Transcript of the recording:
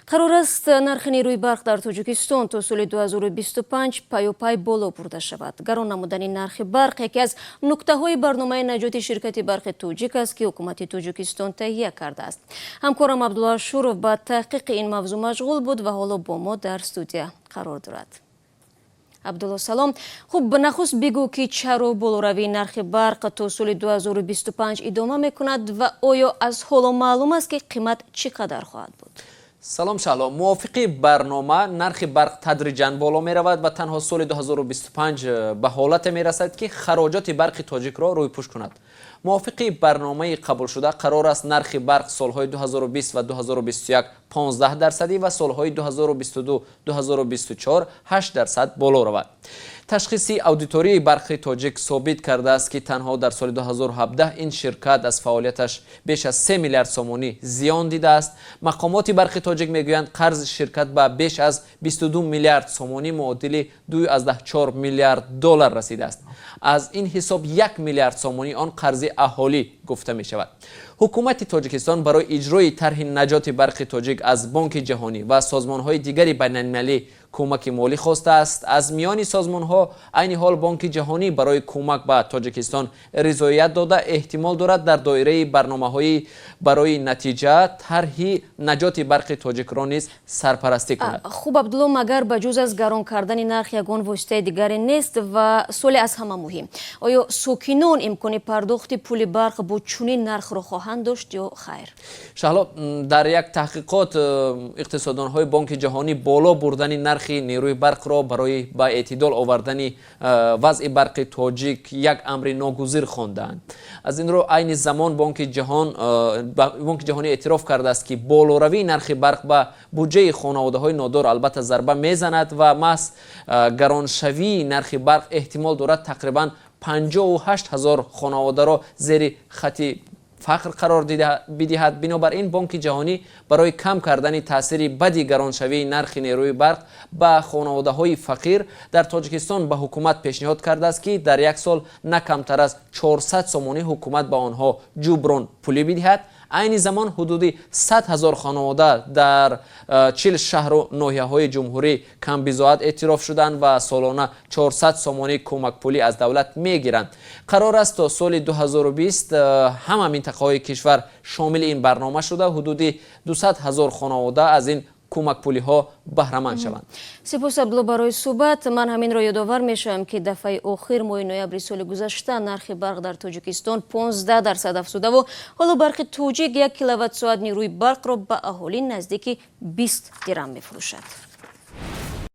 Қарор аст, нархи нерӯи барқ дар Тоҷикистон то соли 2025 паёпай боло бурда шавад. Гарон намудани нархи барқ яке аз нуктаҳои барномаи наҷоти ширкати Барқи Тоҷик аст, ки ҳукумати Тоҷикистон таҳия кардааст. Ҳамкорам Абдулло Ашуров ба таҳқиқи ин мавзӯъ машғул буд ва ҳоло бо мо дар студия қарор дорад. Абдулло, салом. Хуб, нахуст бигӯ, ки чаро болоравии нархи барқ то соли 2025 идома мекунад ва оё аз ҳоло маълум аст, ки қимат чӣ қадар хоҳад буд? Салом, Шаҳло. Мувофиқи барнома, нархи барқ тадриҷан боло меравад ва танҳо соли 2025 ба ҳолате мерасад, ки хароҷоти Барқи Тоҷикро рӯйпӯш кунад. Мувофиқи барномаи қабулшуда, қарор аст нархи барқ солҳои 2020 ва 2021 15 дарсадӣ ва солҳои 2022, 2024 8% боло равад. Ташхиси аудитории Барқи Тоҷик собит кардааст, ки танҳо дар соли 2017 ин ширкат аз фаъолияташ беш аз 3 миллиард сомонӣ зиён дидааст. Мақомоти Барқи Тоҷик мегӯянд, қарзи ширкат ба беш аз 22 миллиард сомонӣ, муодили 2,4 миллиард доллар расидааст. Аз ин ҳисоб 1 миллиард сомонӣ он қарзи аҳолӣ гуфта мешавад. Ҳукумати Тоҷикистон барои иҷрои тарҳи наҷоти Барқи Тоҷик аз Бонки Ҷаҳонӣ ва созмонҳои дигари байналмилалӣ кӯмаки молӣ хостааст. Аз миёни созмонҳо айни ҳол Бонки Ҷаҳонӣ барои кӯмак ба Тоҷикистон ризоият дода, эҳтимол дорад, дар доираи барномаҳои барои натиҷа тарҳи наҷоти Барқи Тоҷикро низ сарпарастӣ кунад. Хуб, Абдулло, магар ба ҷуз аз гарон кардани нарх ягон воситаи дигаре нест? Ва суоле аз ҳама муҳим: оё сокинон имкони пардохти пули барқ бо чунин нархро хоҳанд дошт ё хайр? Шаҳло, дар як таҳқиқот иқтисоддонҳои Бонки Ҷаҳонӣ боло бурдани нархи нерӯи барқро барои ба эътидол овардани вазъи Барқи Тоҷик як амри ногузир хондаанд. Аз ин рӯ, айни замон Бонки Ҷаҳонӣ эътироф кардааст, ки болоравии нархи барқ ба буҷаи хонаводаҳои нодор албатта зарба мезанад ва маҳз гароншавии нархи барқ эҳтимол дорад тақрибан 58 ҳазор хонаводаро зери хати фақр қарор бидиҳад. Бинобар ин, Бонки Ҷаҳонӣ барои кам кардани таъсири бади гароншавии нархи нерӯи барқ ба хонаводаҳои фақир дар Тоҷикистон ба ҳукумат пешниҳод кардааст, ки дар як сол на камтар аз 400 сомонӣ ҳукумат ба онҳо ҷуброн пулӣ бидиҳад. Айни замон ҳудуди 100 ҳазор хонавода дар 40 шаҳру ноҳияҳои ҷумҳурӣ камбизоат эътироф шуданд ва солона 400 сомонӣ кӯмакпулӣ аз давлат мегиранд. Қарор аст, то соли 2020 ҳама минтақаҳои кишвар шомили ин барнома шуда, ҳудуди 200 ҳазор хонавода аз ин кӯмакпулиҳо баҳраманд шаванд. Сипос, Абдулло, барои суҳбат. Ман ҳаминро ёдовар мешавам, ки дафъаи охир моҳи ноябри соли гузашта нархи барқ дар Тоҷикистон 15% афзудаву ҳоло Барқи Тоҷик 1 киловатт-соат нерӯи барқро ба аҳолӣ наздики 20 дирам мефурӯшад.